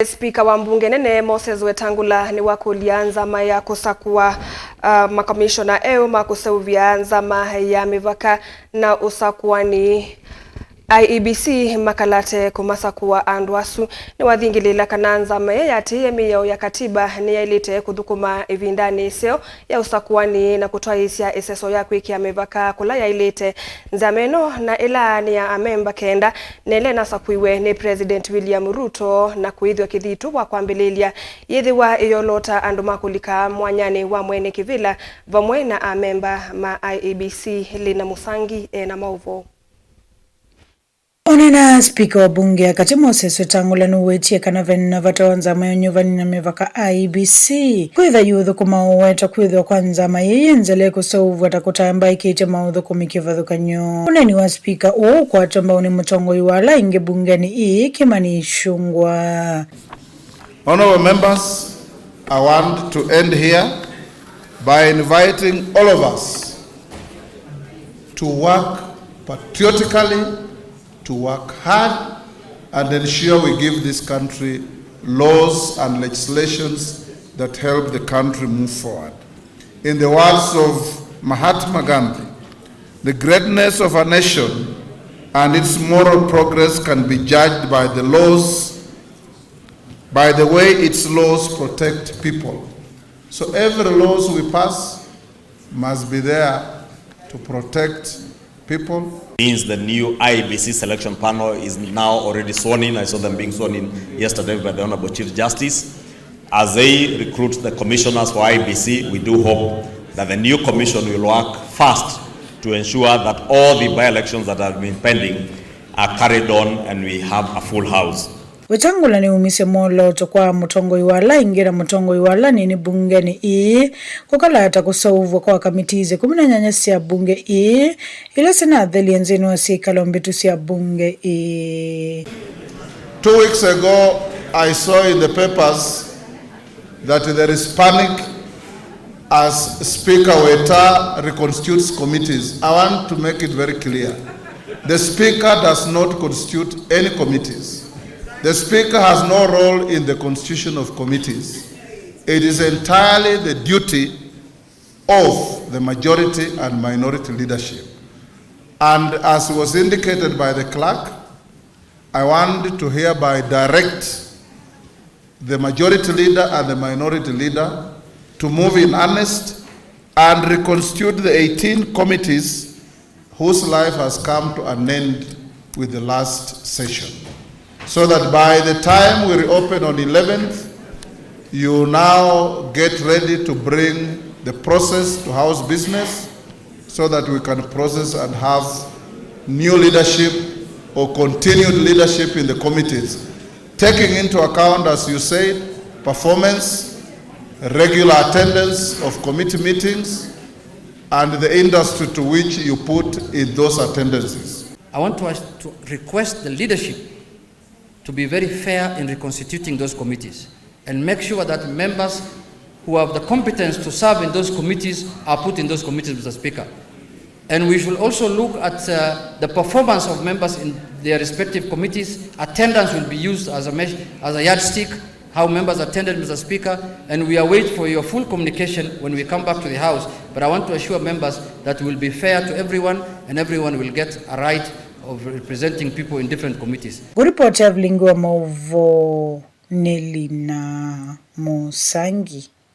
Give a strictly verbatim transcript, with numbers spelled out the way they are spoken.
Spika wa mbunge nene Moses Wetangula nĩwakũlya nzama ya kũsakũa, uh, makomishona eũ ma kũseũvya nzama ya mĩvaka na ũsakũani, I E B C, makalate kũmasakũa andũ asu. Nĩwathingĩlĩĩla kana nzama ĩĩ yatĩĩe mĩao ya katiba nĩyaĩlĩte kũthũkũma ĩvindanĩ ĩseo ya ũsakũani na kũtwaĩĩsya ĩseso ya kwĩkĩa mĩvaka kũla yaĩlĩte. Nzama ĩno na ĩla nĩ ya amemba kenda, na ĩla ĩnasakũiwe nĩ President William Ruto na kũĩthw'a kĩthitũ wa kwambĩlĩlya, yĩthĩwa ĩyolota andũ ma kũlika mwanyanĩ wa mwene kĩvĩla vamwe na amemba ma I E B C. Lina Musangi ena maũvoo. Onena spika wa bunge ya katĩ Moses Wetangula nũwetie kana ve na vata wa nzama ya ũnyuvani na mĩvaka I E B C kwĩtha yũthũkũma ũweta kwĩthwa kwa nzama yĩĩ nzele kũseũvw'a ta kũtambaĩkĩte maũthũkũmi kĩvathũkany'o. Ũneeni wa spika ũũ ũkwatwa mbau nĩ mũtongoi wa ala aingĩ bungenĩ ĩĩ, Kimani Ichung'wah. Honorable members, I want to end here by inviting all of us to work patriotically, to work hard, and ensure we give this country laws and legislations that help the country move forward. In the words of Mahatma Gandhi, the greatness of a nation and its moral progress can be judged by the laws, by the way its laws protect people. So every laws we pass must be there to protect people. Means the new I E B C selection panel is now already sworn in. I saw them being sworn in yesterday by the Honorable Chief Justice. As they recruit the commissioners for I E B C, we do hope that the new commission will work fast to ensure that all the by-elections that have been pending are carried on and we have a full house. Wetangula nĩwumisye mwolooto kwa mũtongoi wa ala aingĩ na mũtongoi wa ala anini mbungenĩ ĩĩ kũkalata kũseũvw'a kwa kamitii ĩkũmi na nyanya sya mbunge ĩĩ ila sinathelye nthĩnĩ wa syĩkalo mbĩtu sya mbunge ĩĩ. Two weeks ago, I saw in the papers that there is panic as Speaker Weta reconstitutes committees. I want to make it very clear. The Speaker does not constitute any committees. The Speaker has no role in the constitution of committees. It is entirely the duty of the majority and minority leadership. And as was indicated by the clerk, I want to hereby direct the majority leader and the minority leader to move in earnest and reconstitute the eighteen committees whose life has come to an end with the last session, so that by the time we reopen on eleventh, you now get ready to bring the process to House business, so that we can process and have new leadership or continued leadership in the committees, taking into account, as you said, performance, regular attendance of committee meetings, and the industry to which you put in those attendances. I want to ask, to request the leadership to be very fair in reconstituting those committees and make sure that members who have the competence to serve in those committees are put in those committees, Mister Speaker. And we should also look at, uh, the performance of members in their respective committees. Attendance will be used as a measure, as a yardstick, how members attended, Mister Speaker, and we await for your full communication when we come back to the House. But I want to assure members that we will be fair to everyone and everyone will get a right of representing people in different committees. Kũripoti ya vilingi wa maũvoo nĩ Lina Mũsangi.